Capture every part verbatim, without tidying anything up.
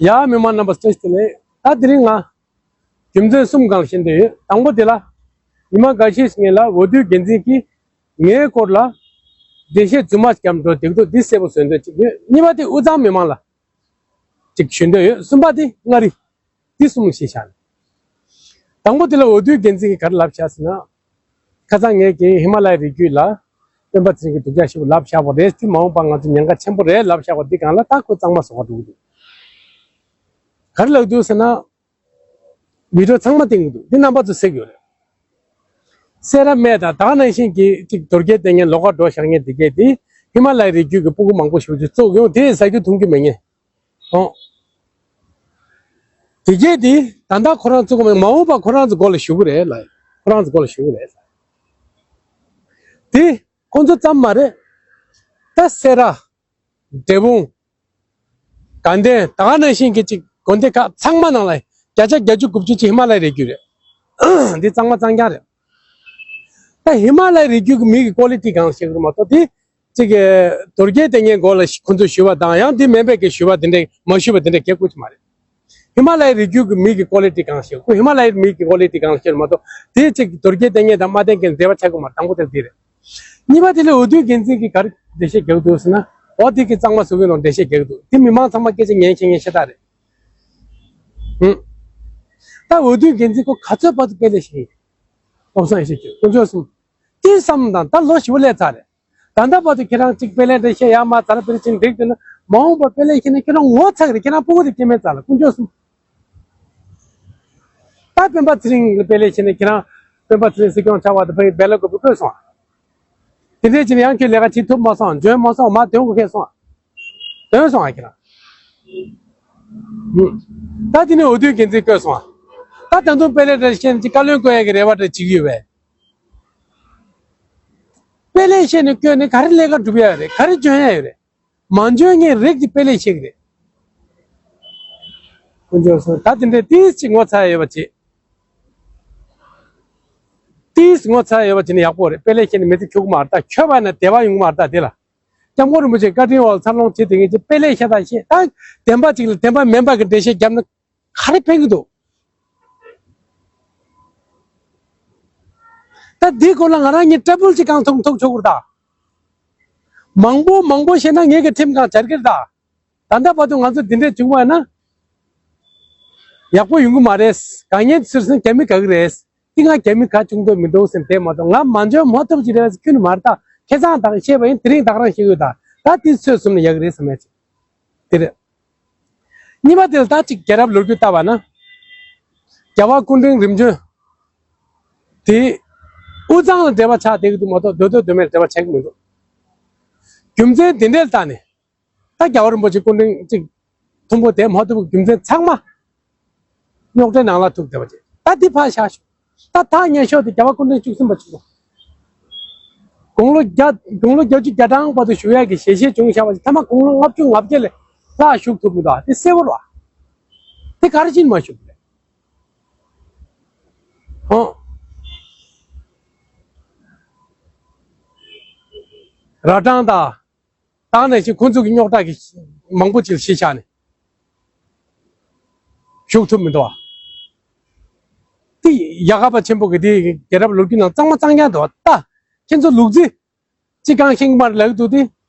ཡ་མི་མང་རྣམ་པ་བཀྲ་ཤིས་བདེ་ལེགས། ད་དེ་རིང་ང་རྒྱུ་མཚན་གསུམ་སྒང་ལ་ཞུ་འདོད་ཡོད། དང་པོ་དེ་ལ་ཉི་མ་འགའ་ཤས་ཤིག་སྔོན་ལ་འོས་བསྡུའི་འགན་འཛིན་གྱིས་ངའི་སྐོར་ལ་འགྲེལ་བཤད་རྫུན་མ་བརྒྱབ་འགྲོ་འདུག་འདུག་འདི་གསལ་པོ་བཟོ་འདོད་ཅིག་ཡོད། གཉིས་པ་དེ་དབུས་གཙང་མི་མང་ལ་ཅིག་ཞུ་འདོད་ཡོད། གསུམ་པ་དེ་མངའ་རིས། འདི་གསུམ་ཞིག་བཞག་ནས། དང་པོ་དེ་ལ་འོས་བསྡུའི་འགན་འཛིན་གྱིས་ག་རེ་ལབ་བཞག་ཟེར་ན། ཁ་སང་ངས་ཀྱིས་ཧི་མ་ལ་ཡའི་རི་རྒྱུད་ལ་སྤེན་པ་ཚེ་རིང་གིས་སྡུག་ཅག་ཞེ་པོ་ལབ་བཞག་པ་རེད། དེ་མ་འོངས་པ་ང་ཚོ་ཉེན་ཁ་ཆེན་པོ་རེད་ལབ་བཞག་པ་འདི་སྒང་ལ་ད་ཁོ་གཙང་མ་བཟོ་ག་འགྲོ་གི་འདུག་ག་རེ་ལབ་འདུག་ཟེར་ན། བི་ཌི་ཡོ་ཚང་མ་བཏིང་གི་འདུག་འདི་རྣམ་པ་ཚོ་གཟིགས་ཡོད་རེད། སེ་ར་སྨད་དང་ད་ག་ནང་བཞིན་གྱི་ཅིག་དོལ་རྒྱལ་བསྟེན་མཁན་ལོགས་ཀ་འགྲོ་བཞག་མཁན་འདི་གས་འདི་ཧི་མ་ལ་ཡའི་རི་རྒྱུད་ཀྱི་སྤུ་གུ་མང་པོ་ཞིག་ཅིག་བཙུགས་ཡོང་དེ་ཟ་རྒྱུ་འཐུང་རྒྱུ་མེད་མཁན། ཨོ། དེ་གས་དེ་ད་ལྟ་ཁོ་རང་ཚོ་གོ་མ་མ་འོངས་པ་ཁོ་རང་ཚོ་མགོ་ལ་ཞུ་གི་རེད་ལ། ཁོ་རང་ཚོ་མགོ་ལ་ཞུ་གི་རེད། དེ་ཁོ་ཚོ་ཙམ་མ་རེད། ད་སེ་ར། འབྲས་སྤུངས། དགའ་ལྡན་ད་ག་ནང་བཞིན་གྱི་ཅིག་དགོན་སྡེ་ཁག་ཚང་མ་ནང་ལ་བརྒྱ་ཆ་བརྒྱད་ཅུ་དགུ་བཅུ་ཅིག་ཧི་མ་ལ་ཡའི་རི་རྒྱུད་རེད། འདི་གཙང་མ་གཙང་རྐྱང་རེད། ད་ཧི་མ་ལ་ཡའི་རི་རྒྱུད་ཀྱི་མི་གི་ཀོ་ལི་ཊི་གང་ཞིག་རེད་མ་གཏོགས་དེ། གཅིག་གི་དོལ་རྒྱལ་བསྟེན་མཁན་མགོ་ལ་ཁོ་ཚོས་ཞུས་པ་དང་ཡང་དེ་མིན་པའི་གི་ཞུས་པ་དེ་འདྲས་མ་ཞུས་པ་དེ་འདྲས་གལ་དགོས་ཀྱི་མ་རེད། ཧི་མ་ལ་ཡའི་རི་རྒྱུད་ཀྱི་མི་གི་ཀོ་ལི་ཊི་གང་ཞིག་ཁོ་ཧི་མ་ལ་ཡའི་མི་གི་ཀོ་ལི་ཊི་གང་ཞིག་མ་གཏོགས་དེ་གཅིག་དོལ་རྒྱལ་བསྟེན་མཁན་དང་མ་བསྟེན་མཁན་འབྲེལ་བ་ཆགས་ཀྱི་མ་རེད། དང་པོ་དེ་འདི་རེད། གཉིས་པ་དེ་ལ་འོས་བསྡུའི་འགན་འཛིན་གྱིས་ག་རེ་འགྲེལ་བཤད་རྒྱག་འདུག་ཟེར་ན། འོ་དེ་གི་གཙང་མ་བཟོ་གི་ནོ་འགྲེལ་བཤད་རྒྱག་འདུག་དེ་མི་མང་ཚང་མ་སྐད་ཆ་ཉན་ཤེས་མཁན་ཤ་སྟག་རེད། ཧུམ། ད་འོས་བསྡུའི་འགན་འཛིན་ཁོ་ག་ཚོད་བར་དུ་དཔེ་ལེགས་ཤིག་ཡིན། སློབ་གསོ་ཡེ་ཤེས་ཀྱི་དཀོན་མཆོག་གསུམ། དེ་བསམ་དང་ད་ལོ་བཞི་པོ་སླེབས་ཚར་རེད། ད་ལྟ་བར་དུ་ཁྱེད་རང་གཅིག་དཔེ་ལེགས་འགྲེལ་བཤད་ཡར་མར་ཛ་དྲག་པོ་ཅིག་འགྲིག་འདུག་ན་མ་འོངས་པ་དཔེ་ལེགས་ཤེས་ན་ཁྱེད་རང་ངོ་ཚ་གི་རེད། ཁྱེད་རང་སྤུ་གུ་དེ་སྐྱེ་མེད་ཚར་ལ་དཀོན་མཆོག་གསུམ། ད་སྤེན་པ་ཚེ་རིང་ལ་དཔེ་ལེགས་བཤད་ནས་ཁྱེད་རང་སྤེན་པ་ཚེ་རིང་སྲིད་སྐྱོང་ཆགས་པ་དང་བལ་ལ་དགོས་པ་བཀོད་སོང་ཨ། དེ་འདྲའི་ཕྱིར་ཡང་ཁྱོད་ལས་ཀ་བྱེད་ཐུབ་མ་སོང་། འཇོན་མ་སོང་། མ་དོན་གོ་ཁེལ་སོང་ཨ། དོན་སོང་ཨ་ཁྱེད་རང་། ད་དེ་ནས་འོས་བསྡུའི་འགན་འཛིན་བསྐོས་སོང་ཨ། ད་ད་དུང་དཔེ་ལེགས་འགྲེལ་བཤད་ནས་བཀའ་བློན་བསྐོ་ཡ་གི་རེ་བ་འདྲ་བྱེད་ཀྱི་ཡོད་པས། དཔེ་ལེགས་བཤད་ནས་བསྐོས་ནས་ག་རེ་ལས་ཀ་སྒྲུབ་ཡ་ཡོད་རེད། ག་རེ་འཇོན་ཡ་ཡོད་རེད། མ་འཇོན་མཁན་རིགས་ཀྱི་དཔེ་ལེགས་ཤིག་རེད། དཀོན་མཆོག་གསུམ། ད་དེ་འདྲའི་ཏིས་ཅིག་ངོ་ཚ་ཡ་ཡོད་པ་བྱེད། ཏིས་ངོ་ཚ་ཡ་ཡོད་པ་བྱེད་ན་ཡག་པོ་རེད། དཔེ་ལེགས་བཤད་ནས་མི་ཚེ་འཁྱོག་གི་མ་རེད་ད། འཁྱོག་པ་ན་བདེ་བ་ཡོང་གི་མ་རེད་ད། དེ་ལ་སྐྱབས་མགོན་རིན་པོ་ཆེ་བཀའ་དྲིན་འོག་འཚར་ལོངས་བྱེད་དེ་ངེད་ཀྱི་དཔེ་ལེགས་བཤད་ད་བཤད་ད། བདེན་པ་ཅིག་ལ་བདེན་པ་མིན་པ་གི་འགྲེལ་བཤད་བརྒྱབ་ན་ག་རེ་ཕན་གི་འདུག་ད་འདིའི་སྐོར་ལ་ང་རང་གཉིས་ཏྲ་བུལ་ཅིག་གང་ཐུག་ཐུག་ཆོག་གི་རེད་ད། མང་པོ་མང་པོ་བཤད་ན་ངེད་ཀྱི་ཁྲིམས་གང་སྦྱར་གི་རེད་ད། ད་ལྟ་བར་དུ་ང་ཚོ་འདི་འདྲས་བྱུང་བ་ན་ཡག་པོ་ཡོང་གི་མ་རེད། དཀའ་ངལ་ཚུར་སོང་རྒྱ་མི་དགའ་གི་རེད། འདི་ང་རྒྱ་མི་ག་བྱུང་འདོད་མི་འདུག་ཟེར་དེ་མ་གཏོགས་ང་མ་འཇོན་མ་ཐུབ་ཅིག་རེད་ཟེར་ཁྱོན་ནས་མ་རེད་ད། ཁ་སང་དག་བཤད་པ་ཡིན། དེ་རིང་དག་རང་བཤད་ཡོད་ད། ད་དེ་ཚོས་གསུམ་ནས་ཡག་གི་རེད་བསམ་ཡ་ཅིག་དེ་རེད། གཉིས་པ་དེ་ལ་ད་ཅིག་རྒྱལ་རབས་ལོ་རྒྱུས་ལྟ་བ་ན། རྒྱལ་བ་སྐུ་ཕྲེང་རིམ་བྱོན་དེ་དབུས་གཙང་ལ་འབྲེལ་བ་ཆགས་བསྡད་ཀྱི་འདུག་མ་གཏོགས་མདོ་སྟོད་མདོ་སྨད་འབྲེལ་བ་ཆགས་ཀྱི་མི་འདུག་རྒྱུ་མཚན་དེ་འདྲའི་ལྟ་ནས། ད་རྒྱལ་བ་རིན་པོ་ཆེ་སྐུ་ཕྲེང་གཅིག་མཐོན་པོ་དེ་མ་ཐུབ་པའི་རྒྱུ་མཚན་ཚང་མ་རྙོག་དྲའི་ནང་ལ་ཐུག་བསྡད་པ་ཅིག་ད་འདི་ཕར་བཞག་ཤོག་ད་ཐག་ཉེ་ཤོས་དེ་རྒྱལ་བ་སྐུ་ཕྲེང་བཅུ་གསུམ་པ་ཅིག་དང་། དགུང་ལོ་བརྒྱ་དགུང་ལོ་བརྒྱད་ཅུ་གྱ་གྲངས་བར་དུ་བཞུགས་ཡག་གི་ཞལ་བཞེས་བྱུང་བཞག་པ་ཅིག་ཐ་མ་དགུང་ལོ་ལྔ་བཅུ་ང་བརྒྱད་ལས་ལྷག་བཞུགས་ཐུབ་མི་འདུག་ཨ། དེ་གསལ་པོ་རེད་བ། དེ་ག་རེ་བྱས་ནས་མ་བཞུགས་པ་རེད། ཧོ། རྭ་སྒྲེང་དང་། ད་ནས་ཅིག་ཁོང་ཚོ་གི་རྙོག་དྲ་གི་མང་པོ་ཅིག་ལ་གཞི་བཞག་ནས་བཞུགས་ཐུབ་མི་འདུག་བ། དེ་ཡ་ག་པ་ཆེན་པོ་གི་དེ་རྒྱལ་རབས་ལོ་རྒྱུས་ནང་གཙང་མ་གཙང་རྐྱང་འདུག་བ། ད་ཁྱེད་ཚོ་ལུག་རྫི་ཅིག་གང་ཤེས་ཀྱི་མ་རེད་ལབ་ཀྱི་འདུག་དེ།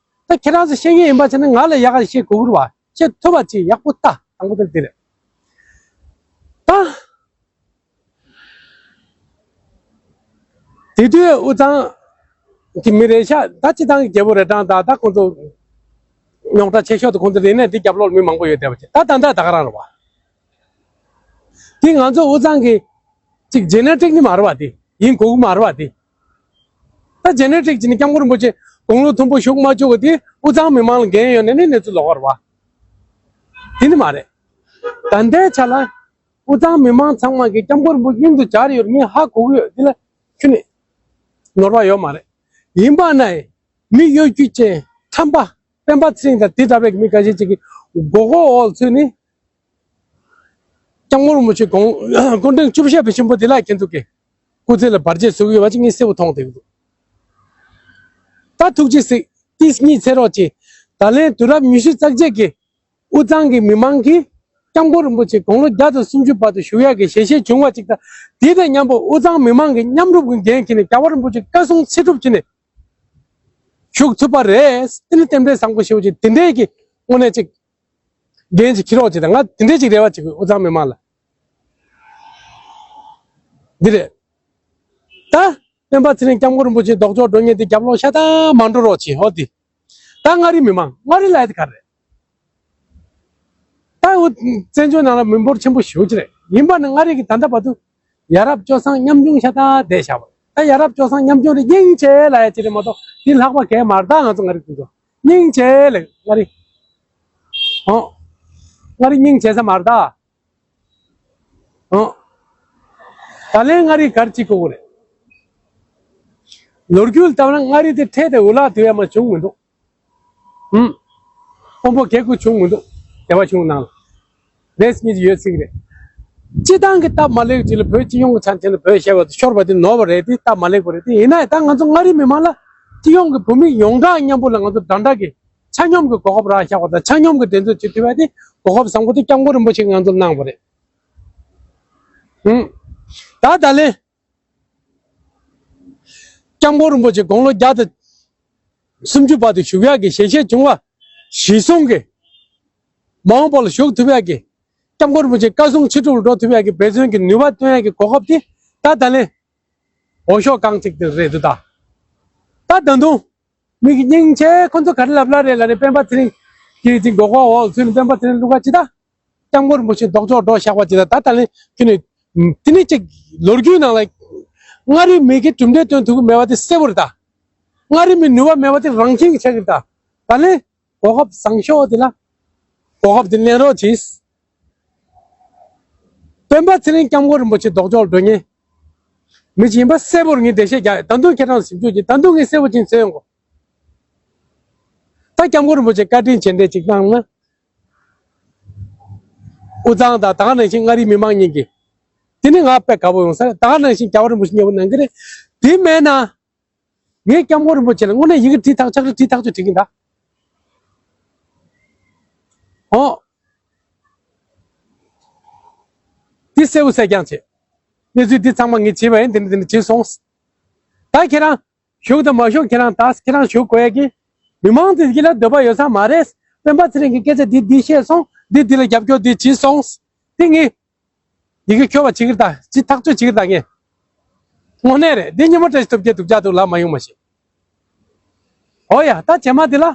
ད་ཁྱེད་རང་ཚོ་ཤེས་མཁན་ཡིན་པ་བྱས་ན་ང་ལ་ཡ་ག་ཤེས་དགོས་ཀྱི་རེད་བ། ཤེས་ཐུབ་པ་ཅིག་ཡག་པོ་ལྟ། དང་པོ་དེ་དེ་རེད། ད། དེ་དུས་དབུས་གཙང་གི་མི་རེད་ཤག་ད་སྤྱི་བཏང་གི་རྒྱལ་པོ་རྭ་སྒྲེང་དང་ད་ཁོང་ཚོ་རྙོག་དྲ་ཆེ་ཤོས་དེ་ཁོང་ཚོ་རེད་ནས་འདི་རྒྱབ་ལོགས་མི་མང་པོ་ཡོད་བསྡད་པ་ཅིག་ད་ད་ལྟ་ད་ག་རང་རེད་བ། དེ་ང་ཚོ་དབུས་གཙང་གི་ཅིག་ཇེ་ནེ་ཊིག་ནི་མ་རེད་བ། དེ་ཡིན་དགོས་ཀྱི་མ་རེད་བ། དེ་ད་ཇེ་ནེ་ཊིག་ཅིག་ནི་སྐྱབས་མགོན་རིན་པོ་ཆེ་དགུང་ལོ་མཐོན་པོ་བཞུགས་མ་བཅུག་གི་དེ་དབུས་གཙང་མི་མང་ལ་འགན་ཡོད་ནས་ནི་གནས་ཚུལ་ལོགས་ཀ་རེད་བ། དེ་ནི་མ་རེད། ད་ལྟའི་ཆ་ལ། དབུས་གཙང་མི་མང་ཚང་མ་གིས་སྐྱབས་མགོན་རིན་པོ་ཆེ་སྙིང་དུ་བཅངས་ཡོད་ངས་ཧ་གོ་གི་ཡོད། འདི་ལ་ཁྱོན་ནས་ནོར་བ་ཡོད་མ་རེད། ཡིན་པ་ན་མི་གཡོ་སྒྱུ་ཅན་ཁྲམ་པ་སྤེན་པ་ཚེ་རིང་དང་དེ་འདྲ་བའི་མི་འགའ་ཤས་ཅིག་གིས་མགོ་སྐོར་འོག་ཚུད་ནས་སྐྱབས་མགོན་རིན་པོ་ཆེ་དགུང་སྐུ་ཕྲེང་བཅུ་བཞི་པའི་ཆེན་པོ་འདི་ལ་ཁྱེད་ཚོ་གིས་སྐུ་ཚེ་ལ་བར་ཆད་བཟོ་གི་ཡོད་པ་ཅིག་ངས་གསལ་པོ་མཐོང་བསྡད་ཀྱི་འདུག་ད་ཐུགས་རྗེ་གཟིགས། ཏིས་གཉིད་སད་རོགས་གྱིས། ད་ལན་དུས་རབས་ཉི་ཤུ་རྩ་གཅིག་གི་དབུས་གཙང་གི་མི་མང་གིས་ སྐྱབས་མགོན་རིན་པོ་ཆེ་དགུང་ལོ་བརྒྱ་དང་སུམ་ཅུ་བར་དུ་བཞུགས་ཡག་གི་ཞལ་བཞེས་བྱུང་བ་ཅིག་དང་། དེ་དང་མཉམ་པོ་དབུས་གཙང་མི་མང་གི་མཉམ་རུབ་ཀྱི་འགན་འཁྱེར་ནས་རྒྱལ་བ་རིན་པོ་ཆེ་བཀའ་གསུང་ཚེ་སྒྲུབ་བྱས་ནས་བཞུགས་ཐུབ་པ་རེད། དེ་ནི་རྟེན་འབྲེལ་བཟང་པོ་ཞེ་པོ་ཅིག་དེ་འདྲའི་གི་དངོས་གནས་ཅིག་འགན་ཅིག་འཁྱེར་རོགས་བྱེད་དང་། ང་དེ་འདྲའི་ཅིག་རེ་བ་བྱེད་དགོས། དབུས་གཙང་མི་མང་ལ། འདི་རེད། ད་སྤེན་པ་ཚེ་རིང་སྐྱབས་མགོན་རིན་པོ་ཆེ་ལྡོག་ཕྱོགས་འགྲོ་མཁན་དེ་རྒྱབ་ལོགས་ཤ་སྟག་མ་འགྲོ་རོགས་བྱེད། ཧོ་དེ། ད་མངའ་རིས་མི་མང་། མངའ་རིས་ལབ་ཡ་དེ་ག་རེད། ད་འུ་བཙན་བྱོལ་ནང་ལ་མི་འབོར་ཆེན་པོ་ཞེ་པོ་ཅིག་རེད། ཡིན་པ་ནི་མངའ་རིས་ཀྱི་ད་ལྟ་བར་དུ་ཡ་རབས་སྤྱོད་བཟང་ཉམ་ཆུང་ཤ་སྟག་བསྡད་བཞག་པ་རེད། ད་ཡ་རབས་སྤྱོད་བཟང་ཉམ་ཆུང་རེད། སྙིང་རྗེ་ལབ་ཡ་ཅིག་རེད་མ་གཏོགས་དེ་ལྷག་པ་གང་ཡང་མ་རེད། ད་ང་ཚོ་མངའ་རིས་དེ་ཚོ་སྙིང་རྗེ་ལབ། མངའ་རིས། ཨོ། མངའ་རིས་སྙིང་རྗེ་ས་མ་རེད་ད། ཨོ། ད་ལན་མངའ་རིས་ག་རེ་བྱེད་དགོས་ཀྱི་རེད། ལོ་རྒྱུས་ལ་ལྟ་བ་ན་མངའ་རིས་དེ་འཕྲལ་དུ་འུ་ལག་དུ་ཡ་མ་བྱུང་མི་འདུག་ཧུམ། དཔོན་པོ་གེ་ཁུ་བྱུང་མི་འདུག་སྡེ་པ་ཆུང་ནང་ལ། རེས་གཉིས་ཡོད་སྲིད་ཀྱི་རེད། སྤྱི་བཏང་གི་སྟབས་མ་ལེགས་ཅིག་ལ་བོད་སྤྱི་ཡོངས་ཀྱི་ཆ་ནས་བོད་ཞེས་པ་དེ་ཤོར་བ་དེ་ནོར་བ་རེད། དེ་སྟབས་མ་ལེགས་པ་རེད། དེ་ཡིན་ན་ཡང་ད་ང་ཚོ་མངའ་རིས་མི་མང་ལ་སྤྱི་ཡོངས་ཀྱི་བོད་མི་ཡོངས་གྲགས་མཉམ་པོ་ལ་ང་ཚོ་འདྲ་འདྲ་གི་ཆ་སྙོམས་ཀྱི་གོ་སྐབས་རག་བཞག་པ་དང་། ཆ་སྙོམས་ཀྱི་འགྲན་རྩོད་བྱེད་ཐུབ་པ་དེ་གོ་སྐབས་བཟང་པོ་དེ་སྐྱབས་མགོན་རིན་པོ་ཆེས་ང་ཚོར་གནང་བ་རེད། ཧུམ། ད་ད་ལན་སྐྱབས་མགོན་རིན་པོ་ཆེ་དགུང་ལོ་བརྒྱ་དང་སུམ་ཅུ་བར་དུ་བཞུགས་ཡག་གི་ཞལ་བཞེས་བྱུང་བ་གཞིར་བཟུང་གིས་མ་འོངས་པ་ལ་བཞུགས་ཐུབ་ཡག་གི། སྐྱབས་མགོན་རིན་པོ་ཆེ་བཀའ་གསུང་ཕྱིར་སྒྲུབ་ལ་འགྲོ་ཐུབ་ཡག་གི་འབད་བརྩོན་གྱི་ནུས་པ་བཏོན་ཡག་གི་གོ་སྐབས་དེ་ད་ད་ལན་འོས་ཤོག་རྐང་གཅིག་དེ་རེད་འདུག་ད་ད་ད་དུང་མི་གི་སྙིང་རྗེ། ཁོ་ཚོ་ག་རེ་ལབ་ལབ་རེད་ལབ་ནས་སྤེན་པ་ཚེ་རིང་གི་དེ་མགོ་སྐོར་འོག་ཚུད་ནས་སྤེན་པ་ཚེ་རིང་བླུག་ག་ཅི་ད། སྐྱབས་མགོན་རིན་པོ་ཆེ་ལྡོག་ཕྱོགས་འགྲོ་བཞག་པ་ཅིག་ལ་ད་ད་ལན་ཁྱོད་ནི་དེ་ནི་ཅིག་ལོ་རྒྱུས་ནང་ལ་མངའ་རིས་མི་གི་གྲུབ་འབྲས་སྟོན་ཐུབ་ཀྱི་མེད་པ་དེ་གསལ་པོ་རེད་ད། མངའ་རིས་མི་ནུས་པ་མེད་པ་དེ་རང་བཞིན་གྱི་ཆགས་ཀྱི་རེད་ད། ད་ལན་གོ་སྐབས་བཟང་ཤོས་དེ་ལ་གོ་སྐབས་དེ་ལེན་རོགས་གྱིས། སྤེན་པ་ཚེ་རིང་སྐྱབས་མགོན་རིན་པོ་ཆེ་ལྡོག་ཕྱོགས་འགྲོ་མཁན་མི་ཅིག་ཡིན་པ་གསལ་པོར་ངས་འགྲེལ་བཤད་རྒྱག་ད་དུང་ཁྱེད་རང་ཞིབ་འཇུག་གྱིས་ད་དུང་ངས་གསལ་པོ་ཅིག་མཚོན་ཡོང་གོ། ད་སྐྱབས་མགོན་རིན་པོ་ཆེ་བཀའ་དྲིན་རྗེས་འབྲེལ་ཅིག་གནང་ན། དབུས་གཙང་དང་ད་ག་ནང་བཞིན་མངའ་རིས་མི་མང་གཉིས་ཀྱིས། དེ་ནི་ང་དཔེ་དགའ་པོ་ཡོང་ས་རེད། ད་ག་ནང་བཞིན་རྒྱལ་བ་རིན་པོ་ཆེ་མཉེས་པོ་གནང་གི་རེད། དེ་མེད་ན། ངས་སྐྱབས་མགོན་རིན་པོ་ཆེ་ལ་དངོས་གནས་ཡི་གེ་བྲིས་ཐག་ཆོད་རེད། བྲིས་ཐག་ཆོད་བྲིས་ཀྱིན་གདའ། ཨོ། འདི་གསལ་པོ་གསལ་རྐྱང་བྱེད། གནས་ཚུལ་འདི་ཚང་མ་ངས་བྱས་པ་ཡིན། འདི་འདྲ་འདི་འདྲ་བྱས་སོང་། ད་ཁྱེད་རང་བཞུགས་དང་མ་བཞུགས། ཁྱེད་རང་ད་ཁྱེད་རང་བཞུགས་དགོས་ཡ་གི་མི་མང་དེ་གི་ལ་འདོད་པ་ཡོད་ས་མ་རེད། སྤེན་པ་ཚེ་རིང་གི་སྐད་ཆ་འདི་འདི་བཤད་སོང་། འདི་འདི་ལ་རྒྱབ་སྐྱོར་འདི་བྱས་སོང་། དེ་ངས་འདི་གི་འཁྱོལ་བ་བྱེད་ཀྱི་རེད་ད། ཅི་ཐག་གཅོད་བྱེད་ཀྱི་རེད་ད་ངས། དངོས་གནས་རེད། འདི་སྙེ་མོ་བཀྲ་ཤིས་ཐུབ་རྒྱལ་སྡུག་ཅག་འདུག་ལབ་མ་ཡོང་མ་ཤེས། ཨོ་ཡ། ད་རྗེས་མ་འདི་ལ་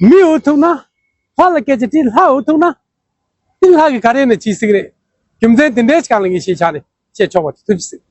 མི་འུ་ཐུག་ན། ལྷ་ལ་སྐད་ཆ་དྲིས། ལྷ་འུ་ཐུག་ན། འདི་ལྷ་གི་ག་རེ་ནས་བྱེད་སྲིད་རེད། རྒྱུ་མཚན་དེ་འདྲའི་སྒང་ལ་ངས་ཤེས་བྱ་ནས་བཤད་ཆོག་པ་དེ་ཐུགས་རྗེ་གཟིགས།